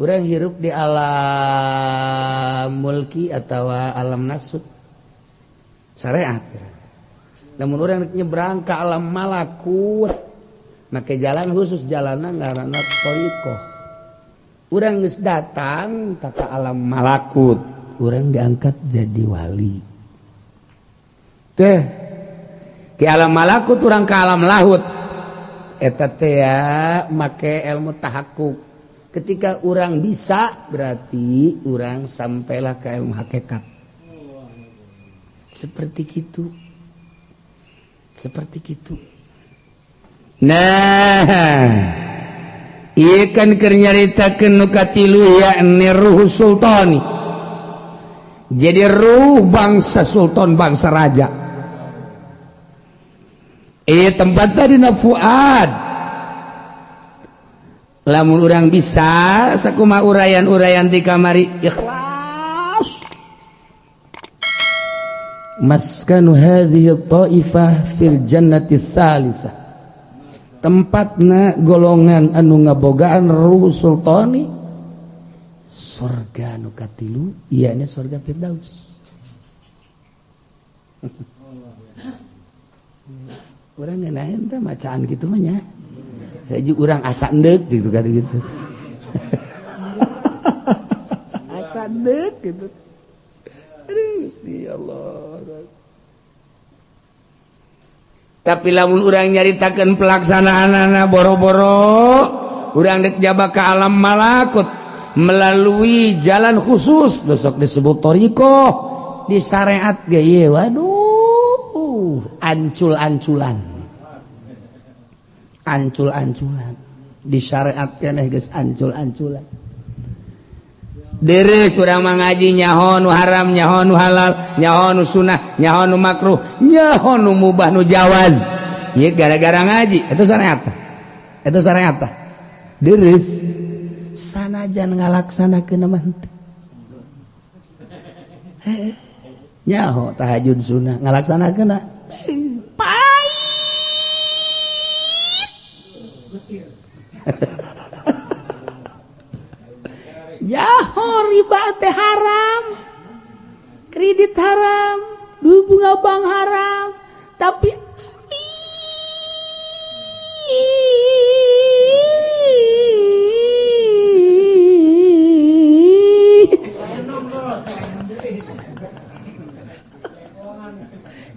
Urang hirup di alam mulki atau alam nasut syariat. Namun urang nyebrang ke alam malakut make jalan khusus, jalanan ngaranna thariqah. Urang geus datang ka alam malakut, urang diangkat jadi wali. Teh ke alam malakut urang ke alam lahut eta teh ya make ilmu tahakkuk. Ketika orang bisa berarti orang sampailah ke ilmu hakikat. Seperti gitu. Seperti gitu. Nah, ieu kan keur nyaritakeun nu katilu yakni ruh sultani. Jadi ruh bangsa sultan, bangsa raja. Ieu tempat tadi na fuad. Lamun urang bisa sakuma uraian-uraian di kamari ikhlas. Maskanu hadhihi ta'ifah fil jannati tsalisah. Tempatna golongan anu ngabogaan ruh sultani surga nu katilu, ieu surga Firdaus. Urang ngeunaheun teh macaan kitu mah nya. Hiji urang asa endek gitu kan gitu. Asa endek gitu. Aduh, Gusti Allah. Tapi lamun urang nyaritakeun pelaksanaanana boro-boro urang dek jaba ke alam malakut melalui jalan khusus besok disebut thariqah di syariat ge ieu waduh ancul-anculan. Ancul-anculan di syariat keneh geus ancul-anculan. Deres urang mah ngaji nyaho nu haram, nyaho nu halal, nyaho nu sunah, nyaho nu makruh, nyaho nu mubah nu jawaz. Ieu gara-gara ngaji itu syariat. Itu syariat. Deres sanajan ngalaksanakeun mah henteu. Nyaho tahajud sunah ngalaksanakeun jaho riba teh haram, kredit haram, bunga bank haram, tapi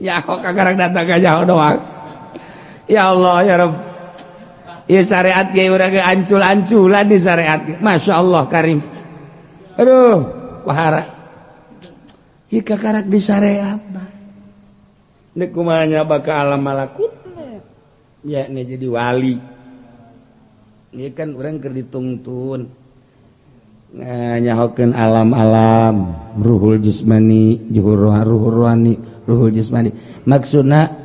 ya kok kagarang datang ka jaho doang. Ya Allah ya Rabb. Ieu syariat ge urang ge ancul-anculan di syariat. Masya Allah karim. Aduh, wahara. Ieu kakarak di syariat mah. Nek kumaha nyaba ka alam malakut? Ya nih jadi wali. Ieu kan urang keur ditungtun. Nyahokeun alam-alam, ruhul jismani, ruhul ruhani, ruhul jismani. Maksudna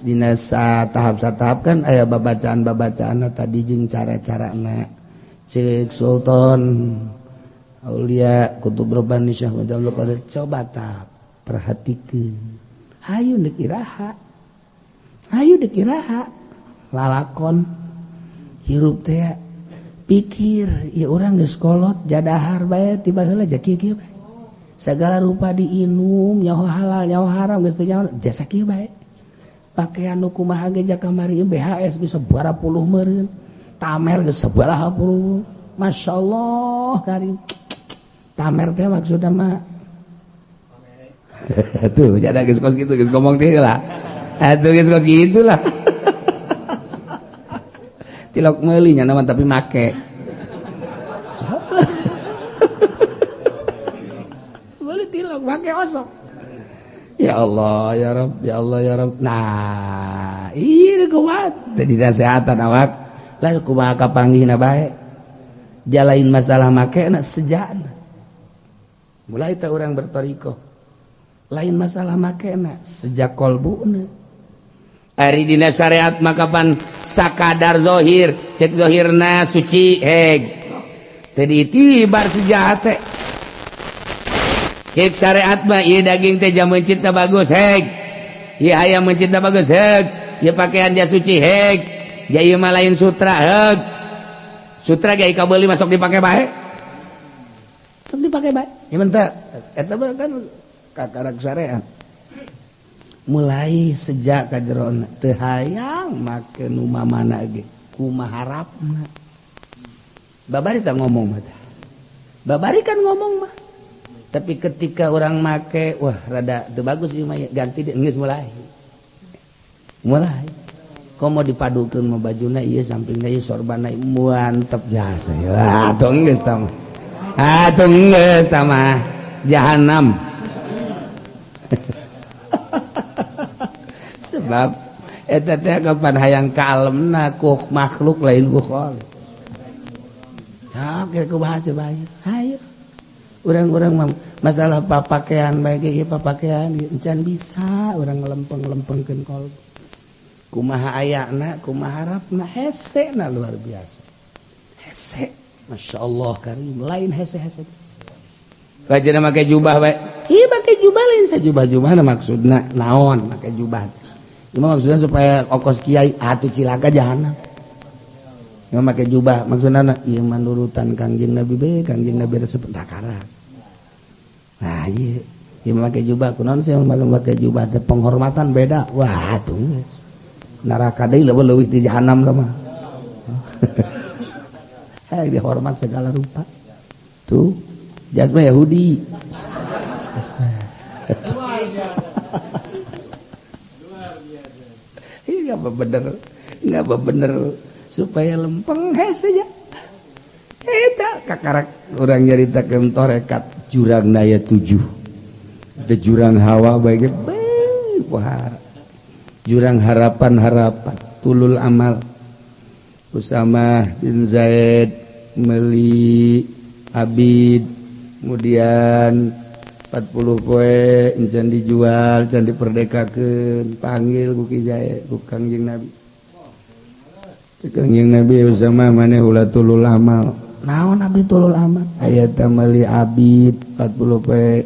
dina tahap-tahap kan aya babacaan-babacaan tadi jeung cara-carana cek Sultan Aulia Kutub Rabbani Syekh Abdul Qadir coba tah perhatikeun. Hayu deuk iraha. Hayu deuk iraha. Lalakon hirup teh pikir ieu urang geus kolot jadahar bae tiba heula ja kieu-kieu bae. Segala rupa diinum nyaho halal nyaho haram geus teu nyaho jasa kieu bae. Pakaian nu kumaha ge ja kamari BHS geus sabaraha puluh meureun tamer geus sabaraha puluh. Masyaallah karim. Tamer teh maksudna mah tuh jada geus kos kitu geus ngomong teh lah. Atuh geus kos kitu lah. Tilok meuli nya naon tapi make. Meuli tilok make osok. Ya Allah ya Rabb, ya Allah ya Rabb. Nah, ieu kuat teh dinasehatan awak. Lah kumaha kapanggihna bae. Jalain masalah make na sejana. Mulai teh urang bertorikoh. Lain masalah make na sejak kolbuna. Ari dina syariat maka pan sakadar zahir, cek zahirna suci heg. Teu diitibar sejahat teh. Cek syariat mah ieu daging teh jam mencitna bagus heg. Ieu hayam mencitna bagus heg. Ieu pakaian ja suci heg. Ja ieu mah lain sutra heg. Sutra ge kabeuli masuk dipake bae. Sok dipake bae. Ya mentah eta mah kan kakarak syariat. Mulai sejak kajerona teu hayang make nu mamana ge kumaha harapna. Babari tah ngomong mah tah. Babari kan ngomong mah. Tapi ketika orang make wah rada teu bagus ieu mah ganti deui geus mulai. Mulai. Komo dipadukeun mah bajuna ieu sampingna ieu sorbanna mantep jasa. Wah, atuh geus tah mah. Atuh geus tah mah jahanam. Sebab eta teh kapan hayang kaalemna ku makhluk lain ku khalik. Ya, kira kumaha coba ieu. Hayu. Urang-urang mah masalah papakaian bae ge papakaian encan bisa urang ngelempeng-lempengkeun kolbu. Kumaha ayana, kumaha harapna, hese na luar biasa. Hese, Masya Allah karim, lain hese-hese. Bajana make jubah bae. Iya make jubah lain sajubah-jubahna maksudna naon make jubah. Ieu mah maksudna supaya okos kiai atuh cilaka jahanam. Ieu make jubah maksudna ieu mah nurutan Kangjeng Nabi bae, Kangjeng Nabi resep takara. Nah ieu ieu make jubah kunaon sih make jubah teh penghormatan beda. Wah atuh geus. Neraka deui leuwih di jahanam mah. Hayang dihormat segala rupa. Tuh, jasma Yahudi. Ini enggak bener supaya lempeng hese nya. Eta kakarak urang nyaritakeun tarekat jurang naya 7. Teu jurang hawa bae ge wah. Jurang harapan-harapan tulul amal. Usamah bin Zaid meli abid kemudian 40 poe encan dijual can diperdekakeun panggil ku Ki Zaid ku Kangjeng Nabi. Cek Kangjeng Nabi Usamah maneh ulah tulul amal. Naon abdi tulul amal? Aya teh meuli abid 40 poe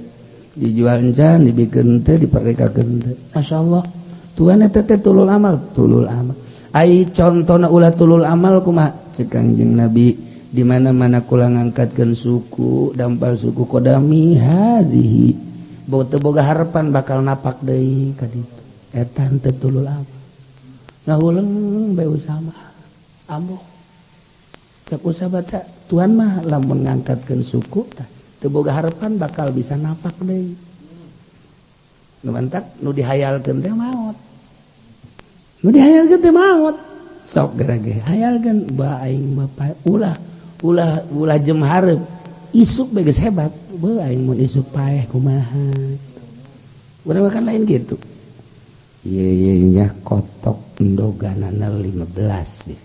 dijual encan dibikeun teh diperdekakeun teh. Masyaallah. Tuhan eta teh tulul amal, tulul amal. Ai contona ulah tulul amal kumaha? Cek Kangjeng Nabi di mana-mana kula ngangkatkeun suku, dampal suku kodami hadhihi. Teu boga harapan bakal napak deui ka ditu. Eta henteu tulul amal. Ngahuleng bae Usama. Ambo. Cek Usama teh Tuhan mah lamun ngangkatkeun suku tah teu boga harapan bakal bisa napak deui. Nu mantak nu dihayalkeun teh maot. Nu dihayalkeun teh maot. Sok geura ge hayalkeun ba aing bapak ulah ulah ulah jem hareup. Isuk bae geus hebat. Beuh aing mun isuk paeh kumaha. Urang kan lain gitu. Ieu ieu nya kotok endoganana 15 deh.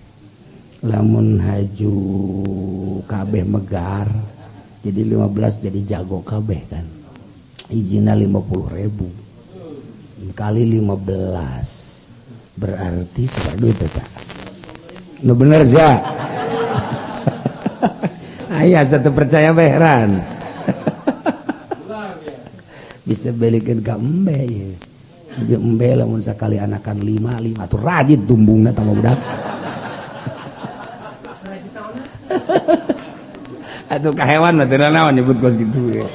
Lamun haju kabeh megar jadi 15 jadi jago kabeh kan. Ijina 50.000 kali 15 berarti seberapa duit eta? Nu bener ja. Aya satu percaya bae heran. Bisa belikeun ka embe ieu. Jeung embe lamun sakali anakan 5 5 tuh rajin tumbungna tambah budak. Atuh ka hewan mah teu naon nyebut kos kitu.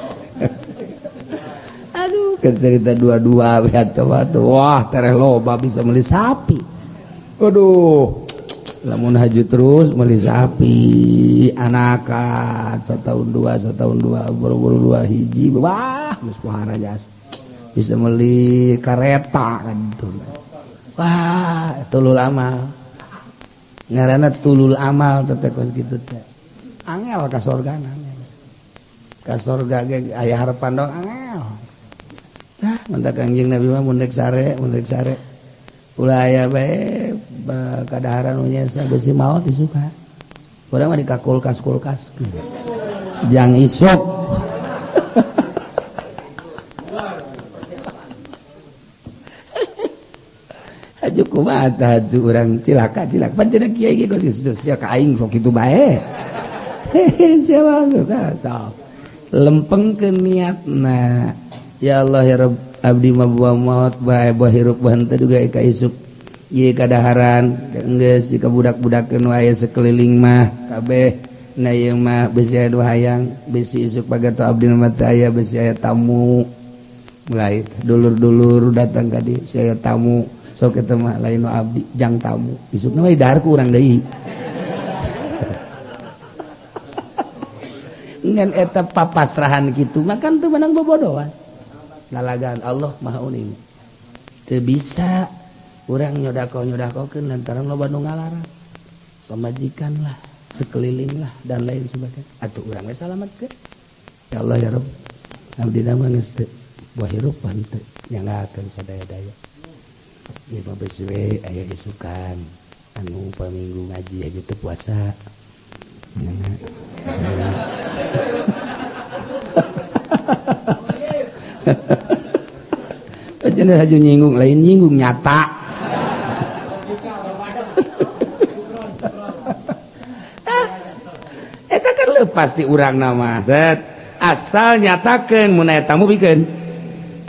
Aduh, cerita dua-dua atuh wah tereh loba bisa beli sapi. Aduh, lamun haju terus beli sapi anakan setahun dua buru-buru dua hiji wah geus pohara jas bisa beli kereta kan itu. Wah, tulul amal. Ngaranna tulul amal teh kos kitu teh. Angel ka sorgana. Ka sorga ge aya harapan dong angel. Tah, mentak Kangjeng Nabi mah mun rek sare. Ulah aya bae kadaharan nu nyesa beusi maot isuka. Urang mah dikakulkas-kulkas. Jang isuk. Aju kumaha tah atuh urang cilaka cilaka. Pan cenah kiai ge geus sia ka aing sok kitu bae. Siapa tah. Lempengkeun niatna. Ya Allah ya Rabb abdi mah buah maot bae buah hirup buah henteu juga ka isuk. Ieu kadaharan geus dikabudak-budakeun wae sekeliling mah kabeh Nah ieu mah besi aya dua hayang, besi isuk pagato abdi mah teu aya, besi aya tamu. Mulai dulur-dulur datang ka dieu, saya tamu, sok eta mah lain nu abdi, jang tamu. Isukna mah didahar ku urang deui. Ngan eta papasrahan kitu mah kan teu meunang bobodohan. Lalagan Allah Maha Uning. Teu bisa urang nyodakoh-nyodakohkeun lantaran loba nu ngalarang. Pamajikan lah, sekeliling lah dan lain sebagainya. Atuh urang we salametkeun. Ya Allah ya Rabb. Abdi mah geus teu buah hirup teu nyanggakeun sadaya-daya. Ieu mah besi we aya isukan anu paminggu ngaji aja teu puasa. Cenah haju nyinggung, lain nyinggung nyata. Eta kan lepas di urang nama. Set asal nyatakeun mun aya tamu bikeun.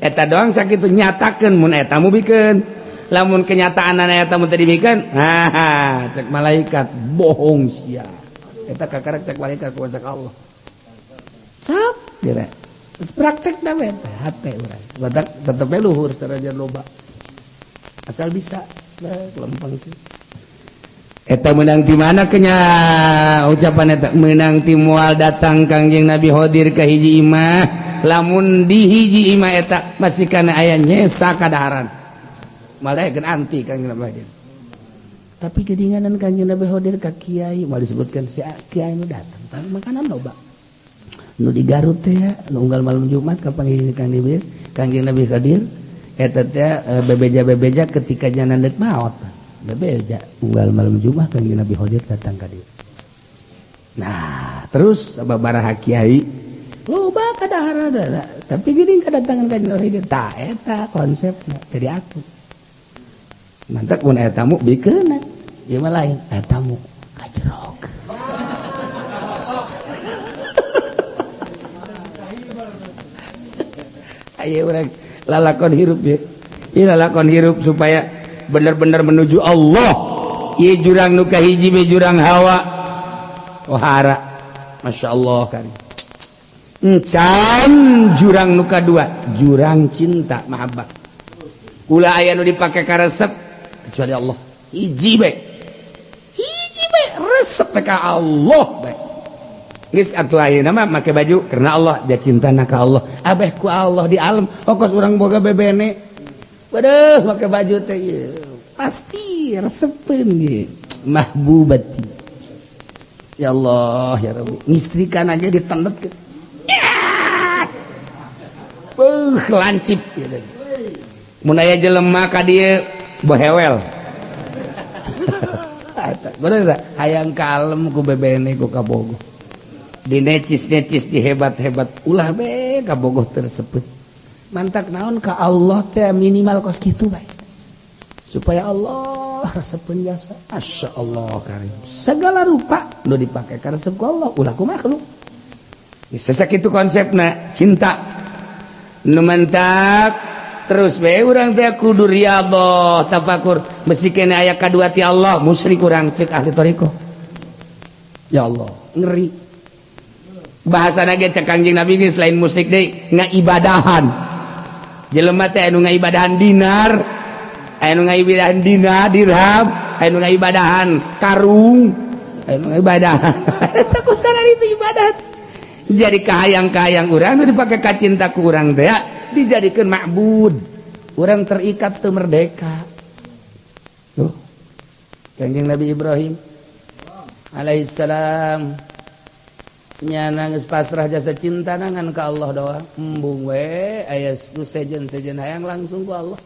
Eta doang sakitu nyatakeun mun aya tamu bikeun. Lamun kenyataan aya tamu teu dibikeun, ha cek malaikat bohong sia. Eta kakarek cek malaikat ku cek Allah. Cap dira. Praktek da we hate urang. Badak tetep we luhur sarajan loba. Asal bisa lempeng teh. Eta meunang ti mana kenya ucapan eta meunang ti moal datang Kangjeng Nabi Khodir ka hiji imah. Lamun di hiji imah eta masih kana aya nyesa kadaharan. Malah keun anti Kangjeng Nabi Khodir. Tapi kedinganan Kangjeng Nabi Khodir ka kiai moal disebutkan si kiai nu datang tapi makanan loba. Nu di Garut teh ya, nu unggal malam Jumat kapanggih Kangjeng Nabi Khodir eta teh bebeja-bebeja ketika nyanan deuk maot. Bebeja unggal malam Jumat Kangjeng Nabi Khodir datang ka dieu. Nah, terus sababaraha kiai loba kadaharan tapi geuning kedatangan Kangjeng Nabi Khodir tah eta konsepna jadi aku. Mantak mun aya tamu bikeun ieu mah lain aya tamu kajerok. Ayo urang lalakon hirup ya. Ieu lalakon hirup supaya bener-bener menuju Allah. Ieu jurang nu kahiji be jurang hawa. Wahara. Masya Allah kan. Encan jurang nu kadua, jurang cinta mahabbah. Ulah aya nu dipake karesep kecuali Allah. Hiji be. Hiji be resep ka Allah be. Geus atuh ayeuna mah make baju karena Allah, dia cintana ka Allah. Abeh ku Allah di alam, okos urang boga bebene. Waduh, make baju teh ieu pasti resepeun ge. Mahbubati. Ya Allah, ya Rabbi. Ngistrikan aja ditendetkeun. Beuh, lancip gitu. Mun aya jelema ka dieu bohewel. Bener teh? Hayang kalem ku bebene ku kabogoh. Dinecis-necis dihebat-hebat ulah be kabogoh tersebut. Mantak naon ka Allah teh minimal kos kitu bae. Supaya Allah resepeun jasa. Masya Allah karim. Segala rupa nu dipake ka resep ku Allah ulah ku makhluk. Bisa sakitu konsepna cinta. Nu mantap terus be urang teh kudu riyadhah tafakur mesti kene aya kadua ti Allah musyrik urang ceuk ahli thariqah. Ya Allah, ngeri. Bahasana ge cek Kangjeng Nabi geus lain musyrik deui, ngaibadahan. Jelema teh anu ngaibadahan dinar, anu ngaibadahan dinar, dirham, anu ngaibadahan karung, anu ngaibadahan. Eta ku sekarang itu ibadat. Jadi kahayang-kahayang urang nu dipake ka cinta ku urang teh dijadikeun ma'bud. Urang terikat teu merdeka. Tuh. Kangjeng Nabi Ibrahim alaihissalam nyana geus pasrah jasa cinta nangan ka Allah doang. Embung we aya nu sejen-sejen hayang langsung ku Allah.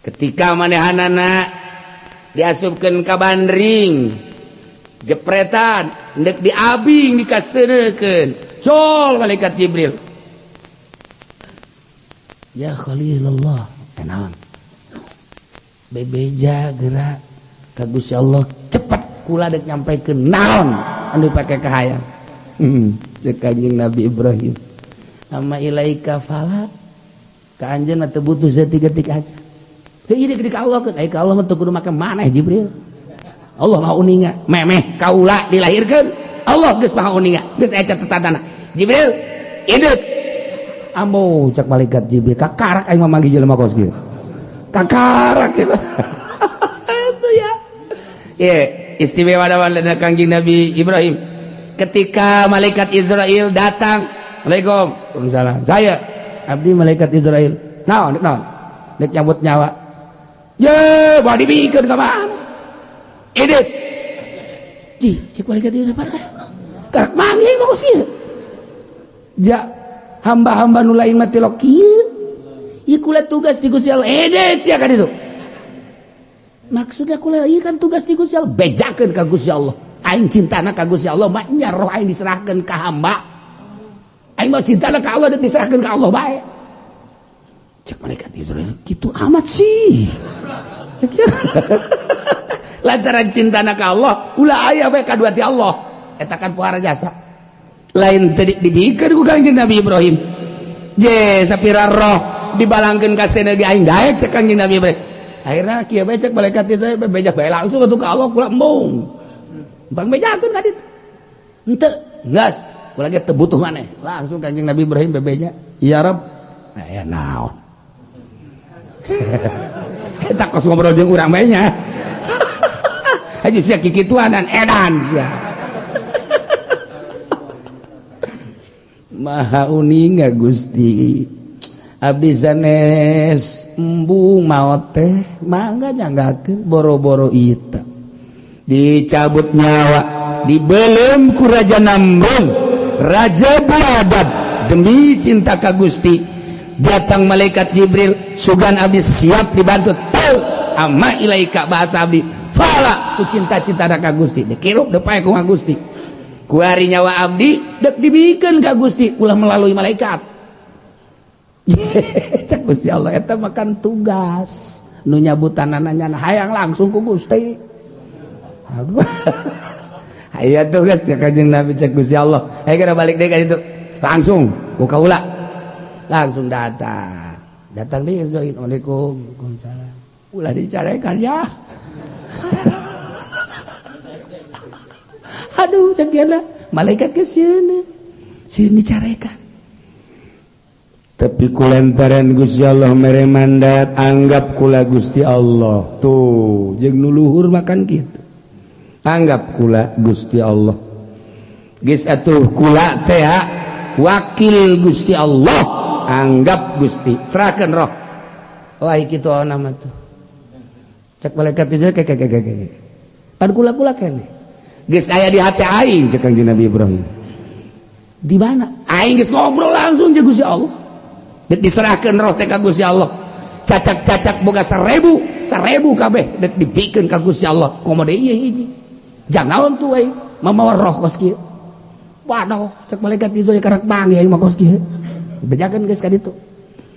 Ketika manehanana diasupkeun ka bandring jepretan ndek diabing dikaseunekeun col malaikat Jibril. Ya Khalilullah, naon? Bebeja gerak ka Gusti Allah cepat kula dek nyampaikan naon anu pake kahayang. Cek Kanjeng Nabi Ibrahim. Amma ilaika fala ka anjeun mah teu butuh saeutik-eutik aja. Heuh ieu deuk ka Allah keun, ai ka Allah mah teu kudu make maneh Jibril. Allah mah uninga, memeh kaula dilahirkeun. Allah geus maha uninga, geus aya catetanana. Jibril, hidup. Ambo cak malaikat Jibril, kakarak aing mah manggih jelema kos kieu. Kakarak gitu. Itu ya. Ye, istimewa dina Kangjeng Nabi Ibrahim. Ketika malaikat Israel datang, Assalamualaikum. Waalaikumsalam. Saya abdi malaikat Israel. Naon, naon? Dek nyabut nyawa. Ye, bawa dibikeun ka mana? Hidup. Ji, cek malaikat Israel karak manggih mah kos kieu. Ja, hamba-hamba nu lain mah tilok kieu. Ieu kula tugas di Gusti Allah. Edet sia ka ditu. Maksudnya kula ieu kan tugas di Gusti Allah, bejakeun ka Gusti Allah. Aing cintana ka Gusti Allah, mah nya roh aing diserahkeun ka hamba. Aing mau cintana ka Allah, diserahkeun ka Allah bae. Cek malaikat Israel, gitu amat sih. Lantaran cintana ka Allah, ulah aya bae kadua ti Allah. Eta kan puara jasa. Lain tadi dibikeun ku Kangjeng Nabi Ibrahim. Je, sapira roh dibalangkeun ka seuneu ge aing daek cek Kangjeng Nabi Ibrahim. Akhirna kieu bae cek malaikat itu beja bae langsung atuh ka Allah kula embung. Bang bejakeun ka ditu. Henteu, geus, kula ge teu butuh maneh. Langsung Kangjeng Nabi Ibrahim bebeja, "Ya Rabb." Nah, ya naon. Eta kos ngobrol jeung urang bae nya. Haji sia kikituanan edan sia. Maha uninga Gusti. Abdi sanes embung maot teh mangga nyanggakeun boro-boro ita. Dicabut nyawa, dibelem ku Raja Namrud, Raja Biadab demi cinta ka Gusti. Datang malaikat Jibril, sugan abdi siap dibantu. Teu amma ilaika bahasa abdi. Fala ku cinta-cinta ka Gusti. Dikirup deui ku Gusti. Kuari nyawa abdi dek dibikeun ka Gusti ulah melalui malaikat. Cek Gusti Allah eta makan tugas. Nu nyabutanana nyana hayang langsung ku Gusti. Aya tugas ya Kanjeng Nabi cek Gusti Allah. Ayo kira balik deui ka ditu. Langsung ku kaula. Langsung datang. Datang deui Assalamualaikum. Waalaikumsalam. Ulah dicarekan ya. Aduh cek dia malaikat ke sini. Sini dicarekan. Tapi kulantaran Gusti Allah mere mandat anggap kula Gusti Allah. Tuh, jeung nu luhur makan kitu. Anggap kula Gusti Allah. Geus atuh kula teh wakil Gusti Allah, anggap Gusti. Serahkeun roh. Wah kitu nama tuh. Cek malaikat itu kayak kayak kayak. Pan kula-kula kene. Geus aya di hati aing cek Kangjeng Nabi Ibrahim. Di mana? Aing geus ngobrol langsung jeung Gusti Allah. Dek diserahkeun roh teh ka Gusti Allah. Cacak-cacak boga 1000, 1000 kabeh dek dibikeun ka Gusti Allah. Komo deui ieu hiji. Jang naon tuh aing mamawa roh kos kieu. Waduh, cek malaikat itu karak manggih aing mah kos kieu. Bejakeun geus ka ditu.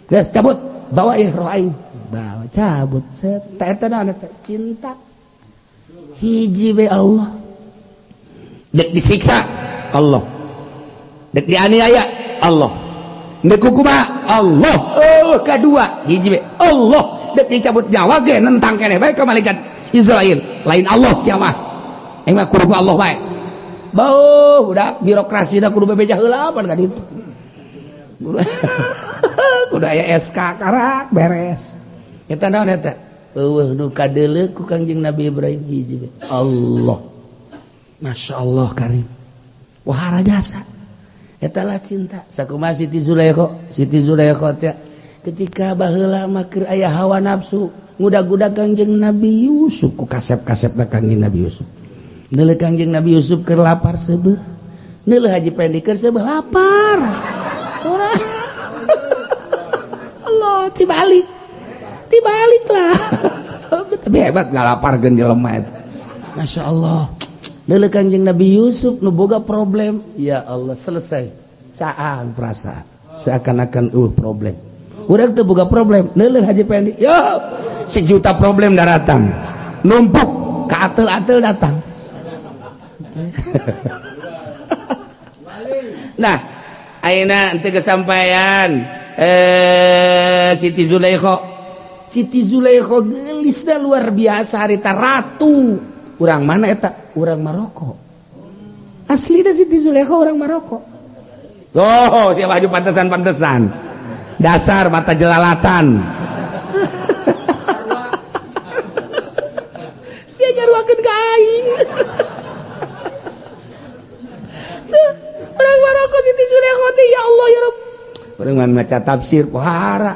Geus cabut, bawa ieu roh aing. Bawa cabut set. Eta naon eta? Cinta. Hiji be Allah. Dek disiksa Allah. Dek dianiaya Allah. Dek kumaha Allah. Oh, kedua hiji be Allah. Dek dicabut nyawa ge nentang keneh bae ka malaikat Israel. Lain Allah siapa? Aing mah kudu ku Allah bae. Bau udah birokrasi dah kudu bebeja heula pan ka ditu. Kudu aya SK karak beres. Eta naon eta? Eueuh nu kadeuleu ku Kangjeng Nabi Ibrahim hiji be Allah. Masya Allah karim. Wahara jasa. Etalah cinta. Sakumaha Siti Zulaikha, Siti Zulaikha teh ketika baheula mah keur aya hawa nafsu, ngudag-gudag Kangjeng Nabi Yusuf ku kasep-kasepna Kangjeng Nabi Yusuf. Neuleuh Kangjeng Nabi Yusuf keur lapar seubeuh. Neuleuh Haji Pendi keur seubeuh lapar. Ora. Allah tibalik. Tibalik lah. Tapi hebat ngalaparkeun jelema eta. Masya Allah. Neuleuh Kangjeng Nabi Yusuf nu boga problem, ya Allah selesai. Caang perasaan. Seakan-akan problem. Urang teu boga problem. Neuleuh Haji Pendi, yo sejuta problem datang. Numpuk ka atel-atel datang. Nah, ayeuna teu kesampaian Siti Zulaikha. Siti Zulaikha geulisna luar biasa harita ratu. Urang mana eta? Urang Maroko. Asli dah Siti Zulaikha orang Maroko. Oh, siapa baju pantesan-pantesan. Dasar mata jelalatan. Sia nyaruakeun ka aing. Orang Maroko Siti Zulaikha teh ya Allah ya Rabb. Urang mah maca tafsir pohara.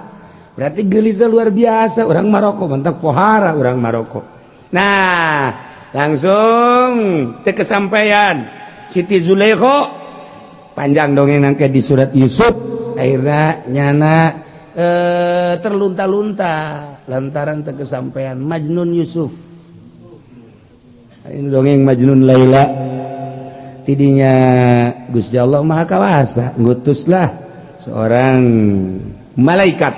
Berarti geulisna luar biasa orang Maroko, mentak pohara orang Maroko. Nah, langsung teu kesampaian Siti Zulaikha panjang dongeng nangke di surat Yusuf. Akhirnya nyana terlunta-lunta lantaran teu kesampaian Majnun Yusuf. Ini dongeng Majnun Laila. Tidinya Gusti Allah Maha Kawasa ngutuslah seorang malaikat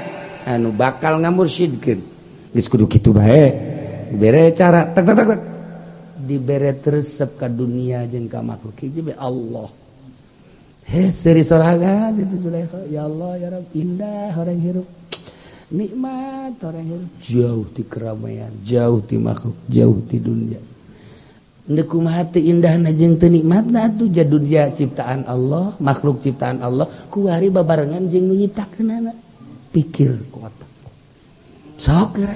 anu bakal ngamursyidkeun. Geus kudu kitu bae. Dibere cara tak tak tak, tak. Dibere resep ka dunia jeung ka makhluk hiji bae Allah. He seuri sorangan Siti Zulaikha, ya Allah ya Rabb, indah orang hirup. Nikmat orang hirup, jauh ti keramaian, jauh ti makhluk, jauh ti dunia. Ndek kumaha teu indahna jeung teu nikmatna atuh dunia ciptaan Allah, makhluk ciptaan Allah, kuari babarengan jeung nu nyiptakeunana. Pikir ku otak. Sok geura.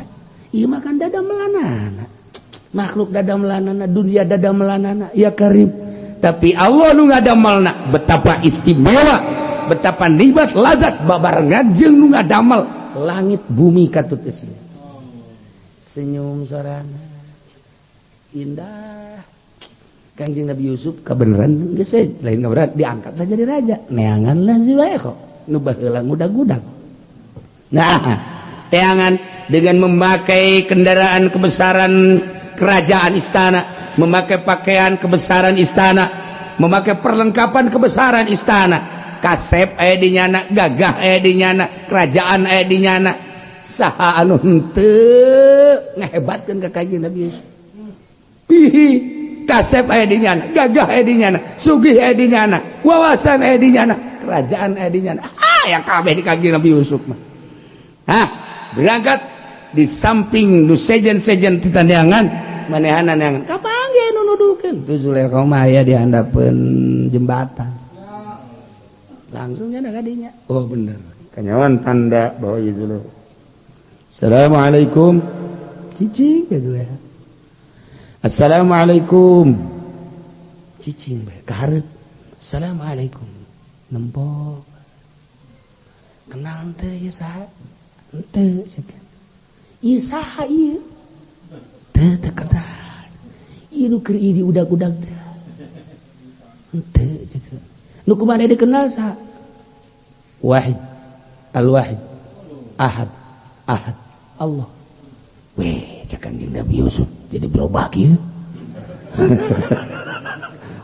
Ieu mah kan dada melanana. Makhluk dada melanana, dunia dada melanana, ya karib. Tapi Allah nu ngadamelna betapa istimewa, betapa nikmat lazat babarengan jeung nu ngadamel langit bumi katut eusi. Senyum sorangan. Indah. Kanjeng Nabi Yusuf kebenaran geus lain kabeneran diangkat saja jadi raja. Neangan lah Zulaikha nu baheula ngudag-gudag. Nah, teangan dengan memakai kendaraan kebesaran kerajaan istana, memakai pakaian kebesaran istana, memakai perlengkapan kebesaran istana. Kasep aya di nyana, gagah aya di nyana, kerajaan aya di nyana. Saha anu henteu ngahebatkeun ka Kanjeng Nabi Yusuf. Ih, kasep aya di nyana, gagah aya di nyana, sugih aya di nyana, wawasan aya di nyana, kerajaan aya di nyana. Ah, yang kabeh di Kanjeng Nabi Yusuf mah. Hah, berangkat di samping nu sejen-sejen titandeangan manehanan yang kapanggih nu nuduhkeun. Tuh Zulaikha mah aya di handapeun jembatan. Langsung nya ka dinya. Oh bener. Kanyawan tanda bahwa ieu Zulaikha. Assalamualaikum. Cicing ya Zulaikha. Assalamualaikum. Cicing bae ka hareup. Assalamualaikum. Nempok. Kenal teu ieu saha? Henteu cek. Ieu saha ieu? Teu teu kenal. Ieu nu keur ieu diudag-udag teh. Henteu cek. Nu kumaha dikenal saha? Wahid. Al-Wahid. Ahad. Ahad. Allah. Weh, cek Kanjeng Nabi Yusuf jadi berubah kieu.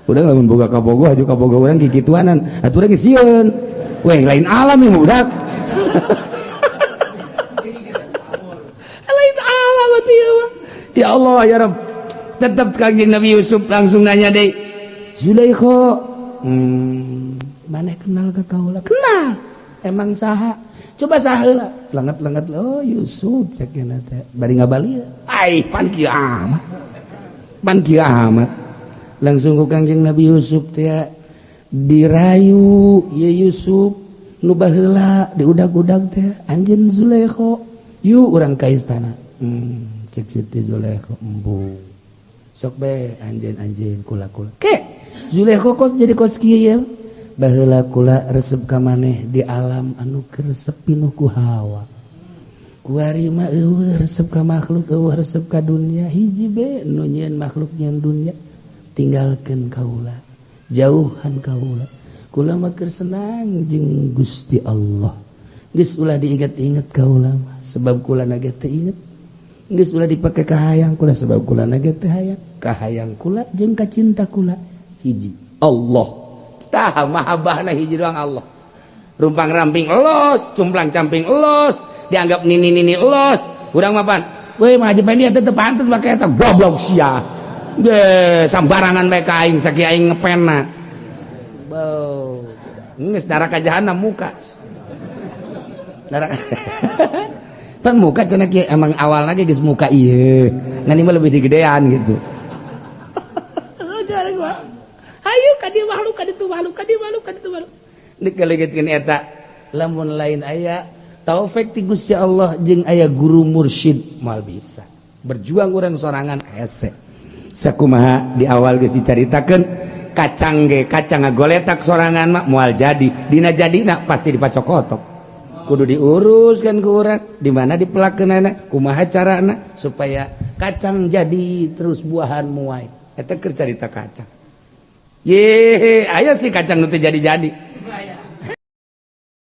Udah lamun boga kabogoh aju kabogoh urang kikituanan, atuh urang sieun. Weh, lain alam ieu budak. Lain alam atuh ieu mah. Ya Allah ya Rabb. Tetap Kanjeng Nabi Yusuf langsung nanya deui. Zulaikha, maneh kenal ka kaula? Kenal. Emang saha? Coba saha heula. Lenget-lenget, oh Yusuf cek nya teh. Bari ngabali. Ai, pan kieu amat. Pan kieu amat. Langsung ku Kanjeng Nabi Yusuf teh dirayu, ieu Yusuf nu baheula diudag-udag teh anjeun Zulaikha. Yuk urang ka istana. Cek Siti Zulaikha embung. Sok bae anjeun-anjeun kula-kula. Ke Zulaikha kos jadi kos kieu ye. Baheula kula resep ka maneh di alam anu keur resep pinuh ku hawa. Kuari mah eueuh resep ka makhluk, eueuh resep ka dunia. Hiji be nu nyieun makhluk nyieun dunia. Tinggalkeun kaula, jauhan kaula. Kula mah keur senang jeung Gusti Allah. Geus ulah diinget-inget kaula mah sebab kula na ge teu inget. Geus ulah dipake kahayang kula sebab kula na ge teu hayang. Kahayang kula jeung kacinta kula hiji Allah. Tah mahabbahna hiji doang Allah. Rumpang ramping elos, cumplang camping elos, dianggap nini-nini elos. Urang mah pan, weh mah haji pendi teu pantes make eta goblok sia. Ge sambarangan bae ka aing sakieu aing ngepena. Bau. Geus neraka jahanam muka. Neraka. Pan muka cenah kieu emang awalna ge geus muka ieu. Ngan ieu mah lebih digedean gitu. Hayu ka dieu walu, ka ditu walu, ka dieu walu, ka ditu walu. Dikaleungitkeun eta lamun lain aya taufik ti Gusti Allah jeung aya guru mursyid, moal bisa. Berjuang urang sorangan hese. Sakumaha di awal geus dicaritakeun, kacang ge kacang ngagoletak sorangan mah moal jadi. Dina jadina pasti dipacokotok. Kudu diurus kan ku urang, di mana dipelakeunana, kumaha carana supaya kacang jadi terus buahan muai. Eta keur carita kacang. Ye, aya sih kacang nu teu jadi-jadi.